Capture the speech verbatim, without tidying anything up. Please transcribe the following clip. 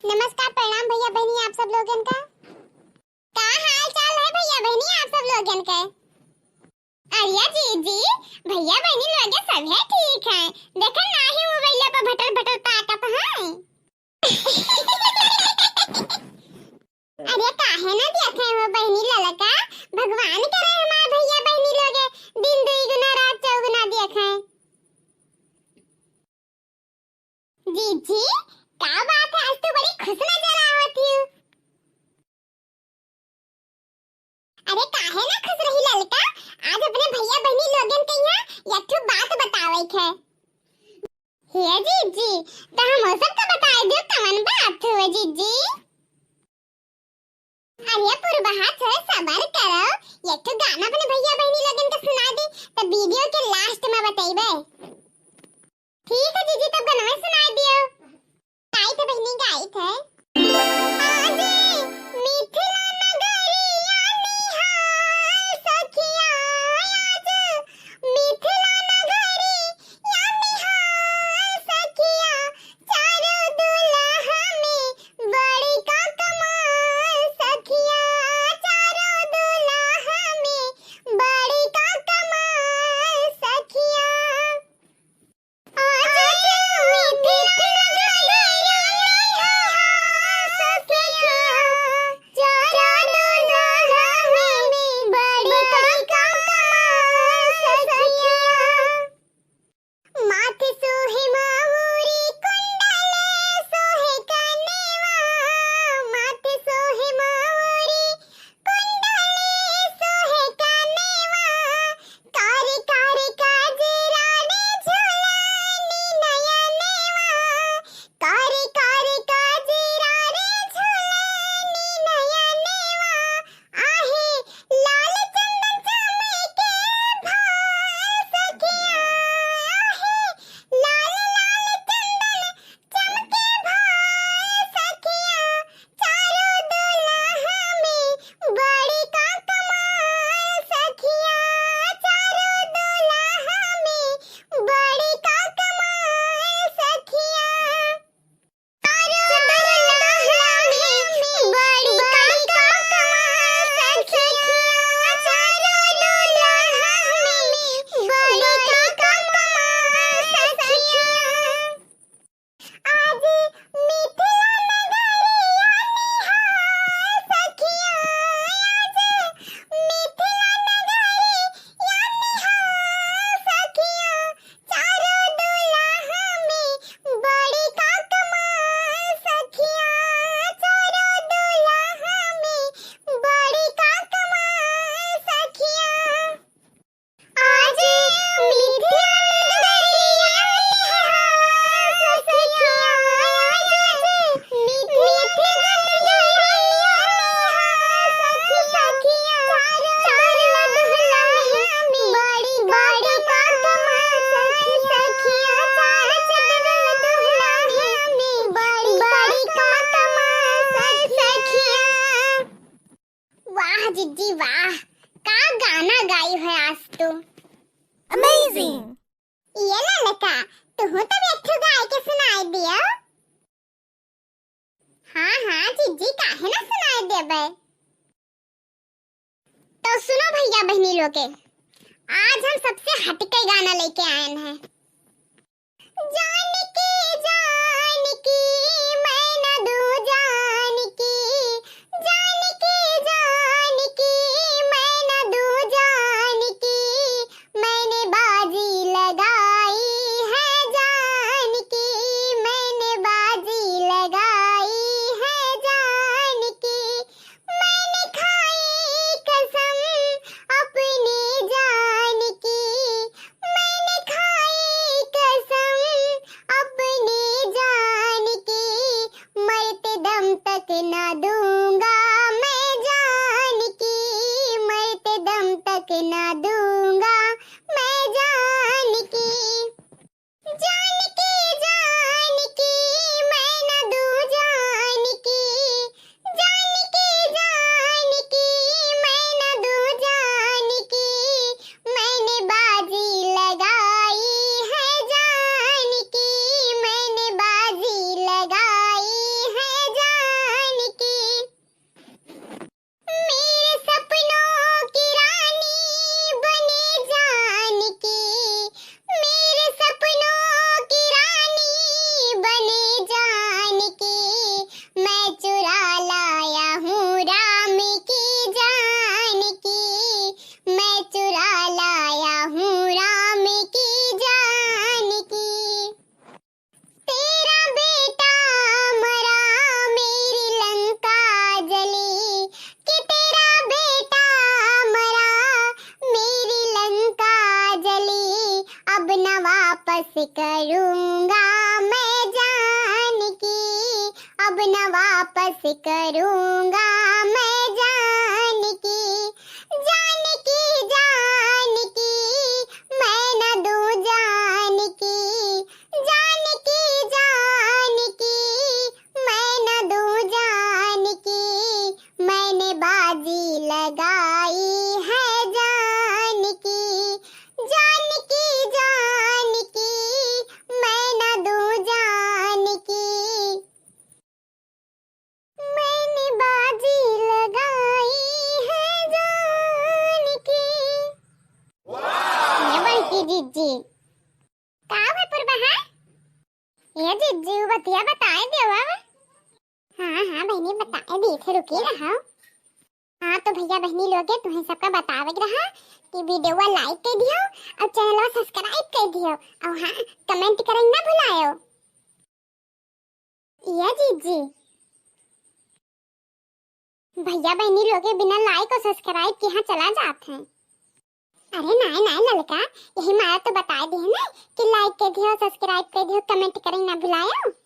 नमस्कार, प्रणाम भैया बहिनी आप सब लोगन का। का हाल चाल है भैया बहिनी आप सब लोगन के? अरे जीजी, भैया बहिनी लोग सभे ठीक है। देखा नाही मोबाइल पर भटर भटर ताकत है। अरे काहे ना देखे हो बहिनी ललका, भगवान करे हमार भैया बहिनी लोग दिन दुई गुना रात चौगुना देखे। जीजी, का बात है, आज तू बड़ी खुश नजर आवत हू। अरे काहे ना खुश रही ललका, आज अपने भैया बहिनी लोगन के यहाँ एक ठो बात बतावे के है। हे जीजी, तो हम सबका बताए दो कवन बात हुए जीजी? अरे पुरबहा से सबर करो, एक ठो गाना अपने भैया बहिनी लोगन के सुना दे, तो वीडियो के लास्ट में बतइबे। ठीक है जीजी, तब गाना सुना दियो। गाइत है बहिनी, गाइत है। आज मिथिला नगरिया निहार सखिया, आज मिथिला नगरिया निहार सखिया, चारों दुल्हा में बड़ी का कमाल सखिया, चारों दुल्हा में बड़ी का कमाल सखिया। आज मिथिला नगरिया निहार सखिया, चारों दुल्हा में बड़ी का कमाल सखिया। माथे सोहे मावुरी कुंडले सोहे कनेवा, माथे सोहे मावुरी कुंडले सोहे कनेवा, कारी कारी काजरा रे झुलनी नयनेवा, कारी कारी काजरा रे झुलनी नयनेवा, आहे लाल चंदन चमके भाल सखिया, आहे लाल लाल चंदन चमके भाल सखिया, चारों दुल्हा में बड़ी का कमाल सखिया, चारों दुल्हा में बड़ी का कमाल सखिया। चारों दुल्हा में बड़ी का कमाल सखिया, चारों दुल्हा में बड़ी का कमाल सखिया। आज मिथिला नगरिया निहार सखिया, आज मिथिला नगरिया निहार सखिया, चारों दुल्हा में बड़ी बड़ी का कमाल सखिया, चारों दुल्हा में बड़ी बड़ी का कमाल सखिया। वाह जिज्जी वाह, का गाना गाई है आज तू। Amazing। ये ललका, तुहू तब एक ठो गाय के सुनाई दियो। हाँ हाँ जिज्जी, काहे ना सुनाई देबे। तो सुनो भैया बहिनी लोग के, आज हम सबसे हटके गाना लेके आयन हैं। जानकी जानकी मैं ना दूँ जानकी, जानकी जानकी मैं ना दूँ जानकी, मैंने बाजी लगाई है जानकी, मैंने बाजी लगाई है जानकी, मैंने खाई कसम अपनी जानकी, मैंने खाई कसम अब न वापस करूँगा मैं जान की, जान की, जान की, मैं न दूँ जान की, जान की, जान की, मैं न दूँ जान की, मैंने बाजी लगाई है जान की, जान की, जान की, मैं न दूँ जान की। मैंने बाजी लगाई है जान की। ये बड़की जिज्जी। का हुआ पुरबहा? ये जिज्जी, उ बतिया बताए देवा। हाँ, हाँ बहिनी, बताए दी थे, रुकी रहा। हाँ, तो भइया बहिनी लोगे, तुहें सबका बतावे के रहा कि video वा like कर दियो और channel वा subscribe कर दियो और हाँ, comment करे ना भुलायो। या जीजी, भइया बहिनी लोगे बिना like और subscribe के यहाँ चला जात हैं। अरे नाय, नाय ललका, यही मारा तो बताए दिहे ना कि like कर दियो, subscribe कर दियो, comment करे ना भुलायो।